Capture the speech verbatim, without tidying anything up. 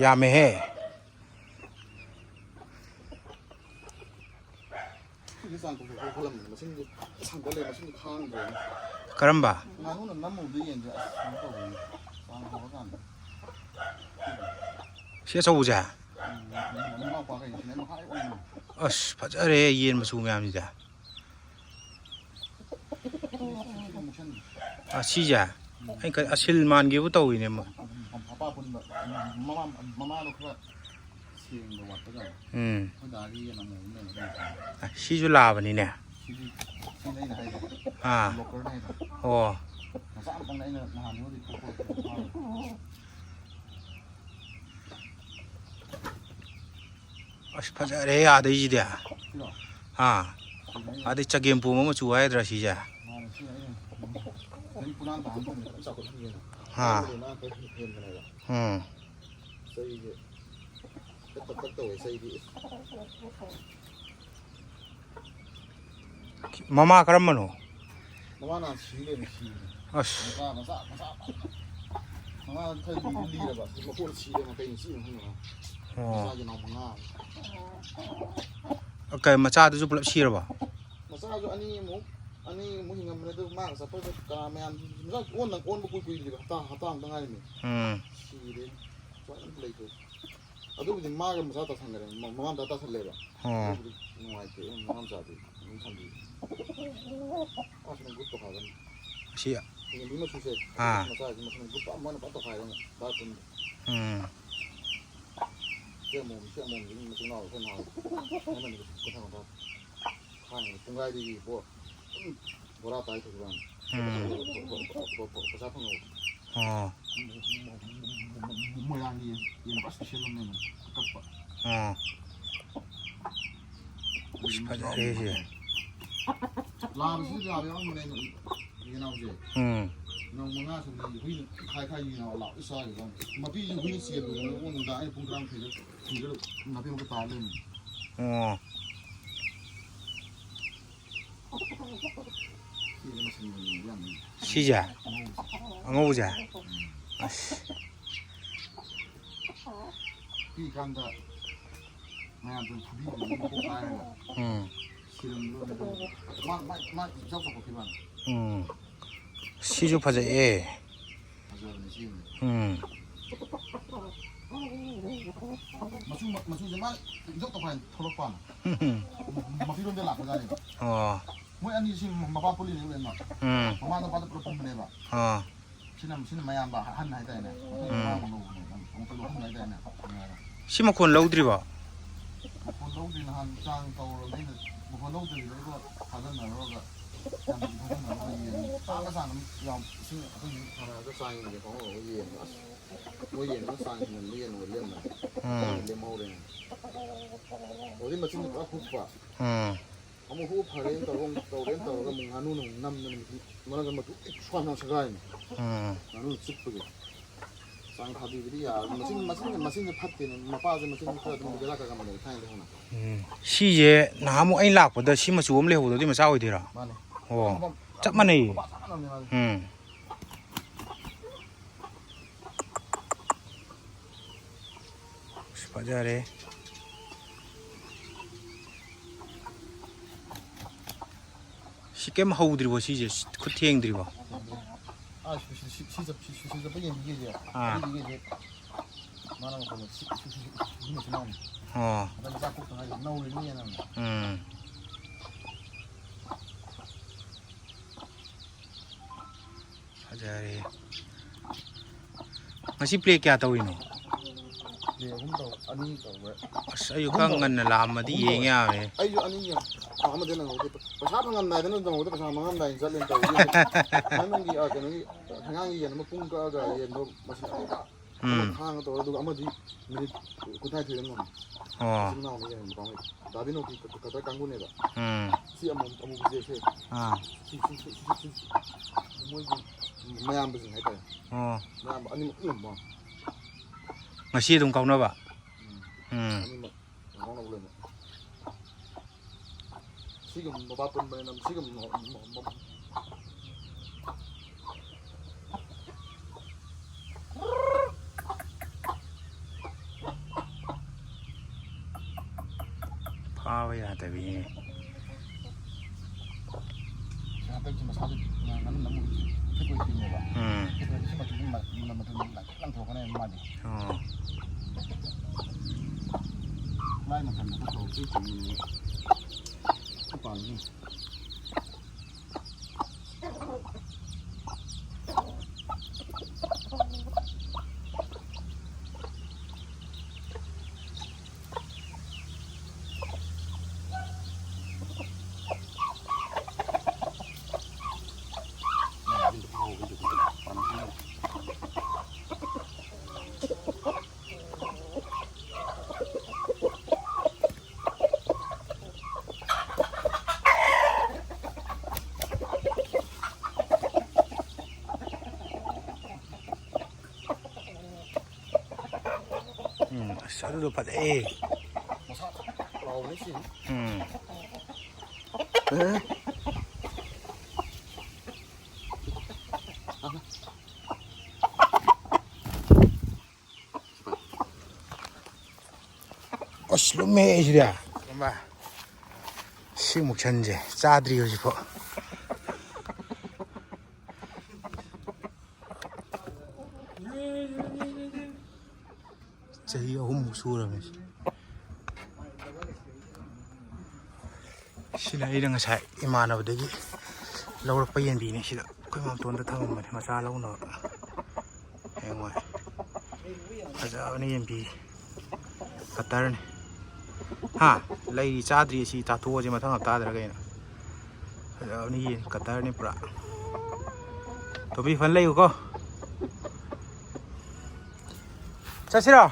ꯌꯥꯝꯃꯦꯍꯦ꯫ ꯀꯔꯝꯕ? ꯉꯥꯅꯨꯅ ꯅꯝꯃꯨꯕꯗ ꯌꯦꯟꯁꯦ ꯑꯁ ꯀꯩꯅꯣ ꯇꯧꯕꯅꯤ꯫ ꯆꯥꯡ ꯍꯧꯔꯀꯥꯟꯗ꯫ ꯁꯤ ꯑꯆꯧꯕꯁꯦ? ꯎꯝ, ꯃꯅꯥꯎꯄꯥꯈꯩ ꯁꯤꯅ ꯃꯈꯥ ꯂꯣꯏ ꯑꯣꯟꯕꯅꯤ꯫ ꯑꯁ, ꯐꯖꯔꯦ ꯌꯦꯟ ꯃꯆꯨ ꯃꯌꯥꯝꯁꯤꯗꯤ꯫ ꯑꯁꯤꯁꯦ ꯑꯩ ꯀ-, ꯑꯁꯤꯜ ꯃꯥꯟꯒꯦꯕꯨ ꯇꯧꯋꯤꯅꯦ꯫ ꯃ-, ꯃꯄꯥ ꯄꯨꯟꯕ, ꯃꯃꯥ, ꯃꯃꯥꯗꯣ ꯈꯔ ꯁꯦꯡꯕ ꯋꯥꯠꯄꯖꯥꯠꯅꯤ꯫ ꯎꯝ꯫ ꯑꯩꯈꯣꯏ ꯗꯥꯒꯤ ꯌꯦꯟ ꯑꯃꯨꯕ ꯑꯃ ꯂꯩꯕꯗꯣ꯫ ꯑ, ꯁꯤꯁꯨ ꯂꯥꯕꯅꯤꯅꯦ꯫ ꯁꯤꯗꯤ, ꯁꯤꯅ ꯑꯩꯅ ꯍꯥꯏꯁꯦ꯫ ꯑꯥ꯫ ꯂꯣꯀꯔꯅ ꯍꯥꯏꯗꯣ꯫ ꯑꯣ꯫ ꯃꯆꯥ ꯑꯃꯇꯪꯅꯦ ꯑꯩꯅ ꯅꯍꯥꯟ ꯌꯣꯜꯂꯤ ꯄꯣꯠꯇꯣ꯫ ꯑꯁ, ꯐꯖꯔꯦ ꯑꯥꯗꯩꯁꯤꯗꯤ꯫ ꯁꯤꯔꯣ? ꯑꯥ꯫ ꯁꯤꯅꯦ ꯑꯩꯅ ꯑꯥꯗꯩ ꯆꯒꯦꯝꯄꯣꯝꯕ ꯃꯆꯨ ꯍꯥꯏꯒꯗ꯭ꯔꯥ ꯁꯤꯁꯦ? ꯃꯥꯅꯦ, ꯁꯤ ꯑꯩꯅ ꯆꯍꯤ ꯄꯨꯔꯥ ꯑꯃ ꯇꯥꯍꯟꯗꯕꯅꯦ, ꯐꯖꯅ ꯆꯥꯎꯈꯠꯍꯟꯒꯦꯅ꯫ ꯑꯥ꯫ ꯑꯗꯨꯕꯨꯗꯤ ꯃꯥ ꯈꯔ ꯍꯦꯟꯕꯅꯦꯕ꯫ ꯎꯝ꯫ ꯆꯩꯁꯦ ꯇꯛ ꯇꯛ ꯇꯛ ꯇꯧꯋꯦ, ꯆꯩꯗꯤ꯫ ꯃꯃꯥ ꯀꯔꯝꯕꯅꯣ? ꯃꯃꯥ ꯅꯍꯥꯟ ꯁꯤ ꯂꯩꯔꯝꯃꯦ, ꯁꯤꯕꯅꯦ꯫ ꯑꯁ꯫ ꯃꯆꯥ, ꯃꯆꯥ, ꯃꯆꯥ꯫ ꯃꯃꯥ ꯈꯔ ꯂꯤꯗꯤ ꯂꯤꯔꯕ, ꯃꯀꯣꯟ ꯁꯤ ꯂꯩꯔꯝꯃꯦ, ꯀꯩꯅ ꯆꯤꯛꯏꯅꯣ ꯈꯪꯗꯦ ꯃꯥ꯫ ꯑꯣ꯫ ꯃꯆꯥꯒꯤ ꯅꯥꯎ ꯃꯉꯥ꯫ ꯑ, ꯀꯩ, ꯃꯆꯥꯗꯨꯁꯨ ꯄꯨꯂꯞ ꯁꯤꯔꯕꯣ? ꯃꯆꯥꯁꯨ ꯑꯅꯤꯃꯨꯛ, ꯑꯅꯤꯃꯨꯛ ꯍꯤꯡꯉꯝꯕꯅꯦ, ꯑꯗꯨ ꯃꯥꯒ ꯆꯠꯄꯗ ꯀꯅꯥ ꯃꯌꯥꯝ, ꯃꯆꯥ ꯑꯣꯟꯅ ꯑꯣꯟꯕ ꯀꯨꯏ ꯀꯨꯏꯗ꯭ꯔꯤꯕ, ꯍꯞꯇꯥ, ꯍꯞꯇꯥ ꯑꯃꯇ ꯉꯥꯏꯔꯤꯅꯦ꯫ ꯎꯝ꯫ ꯁꯤꯔꯦ꯫ ꯁ꯭ꯋꯥꯏ ꯑꯝꯇ ꯂꯩꯇ꯭ꯔꯦ꯫ ꯑꯗꯨꯕꯨꯗꯤ ꯃꯥꯒ ꯃꯆꯥ ꯇꯥꯁꯟꯈ꯭ꯔꯦ, ꯃ-, ꯃꯃꯥ ꯃꯆꯥ ꯇꯥꯁꯜꯂꯦꯕ꯫ ꯑꯣ꯫ ꯑꯗꯨꯕꯨꯗꯤ ꯅꯨꯡꯉꯥꯏꯇꯦ, ꯃꯃꯥ ꯃꯆꯥꯗꯤ ꯑꯗꯨꯝ ꯊꯝꯕꯤ꯫ ꯑꯁꯤꯅ ꯒꯨꯠ ꯇꯧꯈꯥꯏꯕꯅꯤ꯫ ꯑꯁꯤ ꯌꯦꯡꯕꯤ ꯃꯆꯨꯁꯦ, ꯑꯥ꯫ ꯃꯆꯥꯁꯤ ꯃꯊꯪ ꯒꯨꯠ ꯑꯃꯅ ꯄꯨꯔꯥ ꯇꯧꯈꯥꯏꯔꯅꯤ, ꯕꯥꯔ ꯀꯨꯟ꯫ ꯎꯝ꯫ ꯁꯤ ꯑꯃꯣꯝ, ꯁꯤ ꯑꯃꯣꯝꯁꯤ ꯃꯆꯤꯟ ꯃꯅꯥꯎ ꯑꯩꯈꯣꯏ ꯅꯍꯥꯟ ꯑꯃꯅꯤ ꯀꯨꯟꯊ꯭ꯔꯥ ꯀꯨꯟꯊ꯭ꯔꯥ ꯊꯥꯡꯉꯤꯅꯤ ꯄꯨꯡꯈꯥꯏꯗꯒꯤ ꯕꯣ-, ꯑꯗꯨꯝ ꯕꯣꯔꯥ ꯇꯥꯏ ꯊꯣꯛꯈꯤꯕ ꯋꯥꯅꯤ꯫ ꯎꯝ꯫ ꯄꯩꯁꯥ ꯐꯪꯉꯕ꯫ ꯑꯣ꯫ ꯃꯣꯏꯔꯥꯡꯒꯤ ꯌꯦꯟ, ꯌꯦꯟ ꯄꯨꯔꯥ special ꯑꯃꯅꯦ ꯑꯀꯛꯄ꯫ ꯑꯣ꯫ ꯑꯁ, ꯐꯖꯔꯦ ꯁꯤ꯫ ꯂꯥꯕꯁꯤꯁꯨ ꯂꯥꯕ ꯌꯥꯎꯔꯝꯕꯅꯦ, ꯌꯦꯅꯥꯎꯁꯦ꯫ ꯎꯝ꯫ ꯌꯦꯅꯥꯎ ꯃꯉꯥ ꯁꯨꯕꯗꯒꯤ ꯍꯨꯏꯅ ꯈꯥꯏ ꯈꯥꯏ ꯌꯦꯅꯥꯎ ꯂꯥꯕ ꯂꯣꯏ ꯆꯥꯈꯤꯕ ꯋꯥꯅꯤ꯫ ꯃꯄꯤꯁꯨ ꯍꯨꯏꯅ ꯆꯦꯜꯂꯨꯗꯅ ꯅꯨꯡꯗꯥꯡ ꯑꯩꯅ ꯄꯨꯡ ꯇꯔꯥꯃꯥꯊꯣꯏꯗ ꯊꯤꯔꯒ ꯅꯥꯄꯤ ꯃꯔꯛꯇ ꯇꯥꯔ ꯂꯩꯔꯝꯃꯤ꯫ ꯑꯣ꯫ ꯁꯤꯁꯦ ꯃꯁꯟ ꯃꯁꯟ ꯌꯥꯝ ꯂꯩ꯫ ꯁꯤꯁꯦ? ꯑꯉꯧꯕꯁꯦ꯫ ꯑꯉꯧꯕꯁꯦ? ꯎꯝ꯫ ꯑꯁ꯫ ꯄꯤꯛꯏꯀꯥꯟꯗ ꯃꯌꯥꯝꯗꯨꯅ ꯐꯨꯕꯤꯕꯗꯒꯤ ꯃꯀꯣꯛ ꯀꯥꯏꯔꯒ ꯎꯝ꯫ ꯁꯤꯔꯝꯕꯗꯣ ꯑꯗꯨ ꯃꯥ, ꯃꯥ, ꯃꯥ ꯏꯆꯥꯎ ꯆꯥꯎꯈꯠꯈꯤꯕ ꯋꯥꯅꯤ꯫ ꯎꯝ꯫ ꯁꯤꯁꯨ ꯐꯖꯩꯌꯦ꯫ ꯐꯖꯕꯅꯦ ꯁꯤꯕꯨꯗꯤ꯫ ꯎꯝ꯫ ꯃꯆꯨ, ꯃꯆꯨꯁꯦ ꯃꯥ ꯏꯆꯥꯎ ꯇꯧꯈꯥꯏ ꯊꯣꯛꯂꯛꯄ ꯋꯥꯅꯤ꯫ ꯃꯄꯤꯔꯣꯝꯗ ꯂꯥꯛꯄꯖꯥꯠꯅꯦꯕ꯫ ꯑꯣ꯫ ꯃꯣꯏ ꯑꯅꯤꯁꯤ ꯃꯄꯥ ꯄꯨꯜꯂꯤꯅꯦ ꯂꯣꯏꯅꯃꯛ꯫ ꯎꯝ꯫ ꯃꯃꯥ ꯃꯄꯥꯗ ꯄꯨꯂꯞ ꯄꯨꯟꯕꯅꯦꯕ꯫ ꯑꯣ꯫ ꯁꯤꯅ, ꯁꯤꯅ ꯃꯌꯥꯝꯕ ꯑꯍꯟ ꯍꯥꯏꯇꯥꯔꯦꯅꯦ꯫ ꯎꯝ꯫ ꯑꯃꯨꯛ ꯑꯍꯟ ꯍꯥꯏꯇꯥꯔꯦꯅꯦ꯫ ꯁꯤ ꯃꯈꯣꯟ ꯂꯧꯗ꯭ꯔꯤꯕꯣ? ꯃꯈꯣꯟ ꯂꯧꯗ꯭ꯔꯤ꯫ ꯅꯍꯥꯟ ꯆꯥꯡ ꯇꯧꯔꯕꯅꯤꯅ ꯃꯈꯣꯟ ꯂꯧꯗ꯭ꯔꯤꯕ ꯊꯥꯗꯅꯔꯨꯔꯒ ꯌꯥꯝ ꯊꯥꯗꯅꯔꯨꯔꯒ ꯌꯦꯡꯉꯤ꯫ ꯆꯥꯡꯒ ꯆꯥꯡ ꯑꯗꯨꯝ ꯌꯥꯝ ꯏꯁꯤꯡ ꯑꯩꯈꯣꯏꯒꯤ ꯊꯥꯔꯛꯑꯒ ꯆꯥꯡ ꯌꯦꯡꯒꯦ ꯈꯣꯠꯂꯒ ꯌꯦꯡꯕ꯫ ꯑꯁ ꯃꯣꯏ ꯌꯦꯟꯗꯨꯅ ꯆꯥꯡ ꯍꯦꯟꯅ ꯂꯦꯝꯃ ꯂꯦꯝꯃꯦ꯫ ꯎꯝ꯫ ꯂꯦꯝꯍꯧꯔꯦ꯫ ꯑꯗꯨꯗꯩ ꯃꯆꯤꯟ ꯄꯨꯔꯥ ꯍꯨꯛꯄ꯫ ꯎꯝ꯫ ꯑꯃꯨꯛ ꯍꯨ ꯐꯔꯦꯅ ꯇꯧꯔꯒ ꯑꯃꯨꯛ ꯇꯧꯔꯦꯅ ꯇꯧꯔꯒ ꯑꯃꯨꯛ ꯉꯥꯅꯨꯅ ꯑꯃꯨꯛ ꯅꯝꯗꯅ ꯃꯇꯨ ꯃꯔꯛꯇ ꯃꯇꯨ ꯁ꯭ꯋꯥꯟ ꯁ꯭ꯋꯥꯟ ꯁꯦꯒꯥꯏꯅꯤ꯫ ꯎꯝ꯫ ꯉꯥꯅꯨꯅ ꯆꯤꯛꯄꯒꯤ꯫ ꯆꯥꯡ ꯊꯥꯕꯤꯕꯗꯤ ꯌꯥꯔꯣꯏ꯫ ꯃꯆꯤꯟ, ꯃꯆꯤꯟ, ꯃꯆꯤꯟꯁꯦ ꯐꯠꯇꯦꯅꯦ꯫ ꯃꯄꯥꯁꯦ ꯃꯆꯤꯟ ꯈꯔ ꯑꯗꯨꯝ ꯕꯦꯔꯥ ꯈꯔ ꯈꯔ ꯂꯩ ꯊꯥꯏꯅꯗꯩ ꯍꯧꯅ꯫ ꯎꯝ꯫ ꯁꯤꯁꯦ ꯅꯍꯥꯟꯃꯨꯛ ꯑꯩꯅ ꯂꯥꯛꯄꯗ ꯁꯤ ꯃꯆꯨ ꯑꯃ ꯂꯩꯍꯧꯕꯗꯣ ꯑꯗꯨꯏ ꯃꯆꯥ ꯑꯣꯏꯗꯣꯏꯔꯥ? ꯃꯥꯅꯦ꯫ ꯑꯣ꯫ ꯃꯄꯥ ꯆꯞ ꯃꯥꯟꯅꯩꯌꯦ꯫ ꯃꯄꯥ ꯆꯞ ꯃꯥꯟꯅꯕꯅꯦ ꯃꯥꯁꯦ꯫ ꯎꯝ꯫ ꯑꯁ, ꯐꯖꯔꯦ꯫ ꯁꯤ ꯀꯩꯝ ꯍꯧꯗ꯭ꯔꯤꯕꯣ ꯁꯤꯁꯦ? ꯁꯤ ꯈꯨꯠ ꯊꯦꯡꯗ꯭ꯔꯤꯕꯣ? ꯑꯥ, ꯁꯤ, ꯁꯤ, ꯁꯤ, ꯁꯤ ꯆꯠ-, ꯁꯤ, ꯁꯤ, ꯁꯤ ꯆꯠꯄ ꯌꯦꯡꯕꯤꯒꯦꯁꯦ꯫ ꯑꯥ꯫ ꯑꯗꯨꯗꯤ ꯌꯦꯡꯁꯦ꯫ ꯃꯥꯅ ꯃꯈꯣꯟꯗꯣ ꯁꯤ, ꯁꯤ, ꯁꯤ, ꯁꯤ, ꯁꯤ, ꯁꯤ ꯃꯆꯤꯟ ꯃꯅꯥꯎꯅꯤ꯫ ꯑꯣ꯫ ꯍꯟꯗꯛ ꯃꯆꯥ ꯀꯣꯛꯇ ꯉꯥꯏꯔꯤ꯫ ꯅꯧꯔꯤꯕꯅꯤ ꯌꯦꯟ ꯑꯃ꯫ ꯎꯝ꯫ ꯐꯖꯔꯦ꯫ ꯉꯁꯤ ꯄ꯭ꯂꯦ ꯀꯌꯥ ꯇꯧꯔꯤꯅꯣ? ꯄ꯭ꯂꯦ ꯑꯍꯨꯝ ꯇꯧ-, ꯑꯅꯤ ꯇꯧꯈ꯭ꯔꯦ꯫ ꯑꯁ, ꯑꯩꯁꯨ ꯑꯍꯨꯝ ꯈꯔ ꯇꯧꯔꯦ꯫ ꯉꯟꯅ ꯂꯥꯛꯑꯝꯃꯗꯤ ꯑꯍꯨꯝ ꯌꯦꯡ ꯇꯧꯔꯦ꯫ ꯌꯥꯕꯅꯦ꯫ ꯑꯩꯁꯨ ꯑꯅꯤ ꯌꯦꯡ-, ꯑꯃꯗ ꯅꯪꯍꯧꯗꯦ꯫ ꯄꯩꯁꯥ ꯐꯪꯉꯝꯗꯥꯏꯗꯅ ꯅꯪꯍꯧꯗꯦ, ꯄꯩꯁꯥ ꯃꯥꯡꯉꯝꯗꯥꯏꯗ ꯆꯠꯂꯦꯅ ꯇꯧꯔꯤ꯫ ꯅꯪꯒꯤ, ꯑ, ꯀꯩꯅꯣꯒꯤ, ꯑꯉꯥꯡꯒꯤ ꯌꯦꯟ ꯑꯃ ꯄꯨꯡ ꯀꯛꯑꯒ ꯌꯦꯟꯗꯣ ꯃꯁꯤꯡ ꯑꯃ ꯎꯝ꯫ ꯈꯥꯡꯉ ꯇꯧꯔꯦ, ꯑꯗꯨꯒ ꯑꯃꯗꯤ ꯃꯤꯅꯤꯠ ꯀꯨꯟꯊ꯭ꯔꯥꯅꯤꯊꯣꯏꯗ ꯉꯝꯃꯦ꯫ ꯑꯣ꯫ ꯃꯆꯤꯟ ꯃꯅꯥꯎꯅꯤ ꯌꯦꯡꯉꯣ, ꯅꯨꯄꯥ ꯃꯩ꯫ ꯗꯥ ꯕꯤꯅꯣꯗꯀꯤ ꯀ-, ꯀꯇꯔ ꯀꯥꯡꯕꯨꯅꯦꯕ꯫ ꯎꯝ꯫ ꯁꯤ ꯑꯃꯨꯛ, ꯑꯃꯨꯛ ꯖꯦꯛꯁꯦ꯫ ꯑꯥ꯫ ꯁꯤ, ꯁꯤ, ꯁꯤ, ꯁꯤ, ꯁꯤ, ꯁꯤ꯫ ꯃꯣꯏꯒꯤ ꯃꯌꯥꯝꯕꯁꯤꯡ ꯍꯥꯏꯇꯥꯔꯦ꯫ ꯑꯣ꯫ ꯃꯌꯥꯝꯕ ꯑꯅꯤꯃꯛ ꯂꯣꯏ ꯉꯝꯕ ꯋꯥꯅꯤ꯫ ꯉꯁꯤ ꯑꯗꯨꯝ ꯀꯥꯎꯅꯕ? ꯎꯝ꯫ ꯎꯝ꯫ ꯑꯅꯤꯃꯛ ꯀꯥꯎꯅꯕ ꯂꯣꯏꯅꯃꯛ꯫ ꯁꯤꯒ ꯃꯄꯥ ꯄꯨꯟꯕꯅꯤꯅ ꯁꯤꯒ ꯃ-, ꯃ-, ꯃ-, ꯐꯥꯕ ꯌꯥꯗꯕꯤꯅꯦ꯫ ꯍꯟꯗꯛꯀꯤ ꯃꯁꯥꯁꯦ ꯉꯥꯡꯅ ꯅꯝꯃꯨ ꯐꯤꯠ ꯑꯣꯏꯗ꯭ꯔꯤꯅꯦꯕ꯫ ꯎꯝ꯫ ꯐꯤꯠ ꯑꯣꯏꯗ꯭ꯔꯤ ꯁꯤ ꯃꯆꯨꯁꯤ ꯃ-, ꯃꯅꯝ ꯃꯆꯨ ꯂꯥꯡꯇ꯭ꯔꯤꯛ ꯂꯥꯡꯊꯣꯔꯛꯀꯅꯦ ꯃꯥꯗꯤ꯫ ꯑꯣ꯫ ꯂꯥꯏ ꯃꯇꯝꯗ ꯈꯔ ꯇꯧꯔꯛꯇꯣꯏ ꯆꯤꯡꯕꯅꯦꯕ꯫ ꯈꯔ ꯄꯥꯜꯂꯤ꯫ ꯎꯝ, ꯑꯁ, ꯑꯗꯨꯗꯣ ꯐꯖꯩꯌꯦ꯫ ꯃꯁꯥ ꯂꯥꯎꯕꯅꯤ ꯁꯤ꯫ ꯎꯝ꯫ ꯑꯦ꯫ ꯑꯁ, ꯂꯨꯝꯃꯦ ꯑꯩꯁꯤꯗꯤ꯫ ꯂꯨꯝꯕ꯫ ꯁꯤꯃꯨꯛ ꯁꯟꯁꯦ ꯆꯥꯗ꯭ꯔꯤ ꯍꯧꯖꯤꯛꯐꯥꯎ꯫ ꯆꯍꯤ ꯑꯍꯨꯝꯃꯨꯛ ꯁꯨꯔꯕꯅꯤ꯫ ꯁꯤꯅ ꯑꯩꯅ ꯉꯁꯥꯏ ꯏꯃꯥꯟꯅꯕꯗꯒꯤ ꯂꯧꯔꯛꯄ ꯌꯦꯟꯕꯤꯅꯤ꯫ ꯁꯤꯗ ꯑꯩꯈꯣꯏ ꯃꯥꯝꯇꯣꯟꯗ ꯊꯝꯃꯝꯕꯅꯤ ꯃꯆꯥ ꯂꯧꯅꯕ꯫ ꯍꯌꯦꯡꯋꯥꯏ꯫ ꯐꯖꯕꯅꯤ ꯌꯦꯟꯕꯤ꯫ ꯀꯇꯔꯅꯤ꯫ ꯍꯥ? ꯂꯩꯔꯤ ꯆꯥꯗ꯭ꯔꯤ ꯁꯤ ꯆꯥꯊꯣꯛꯑꯁꯤ ꯃꯊꯪ ꯍꯞꯇꯥꯗꯔ ꯀꯩꯅꯣ꯫ ꯐꯖꯕꯅꯤ ꯌꯦꯟ ꯀꯇꯔꯅꯤ ꯄꯨꯔꯥ꯫ ꯇꯣꯝꯕꯤ ꯐꯅ ꯂꯩꯌꯨꯀꯣ꯫ ꯆꯠꯁꯤꯔꯣ?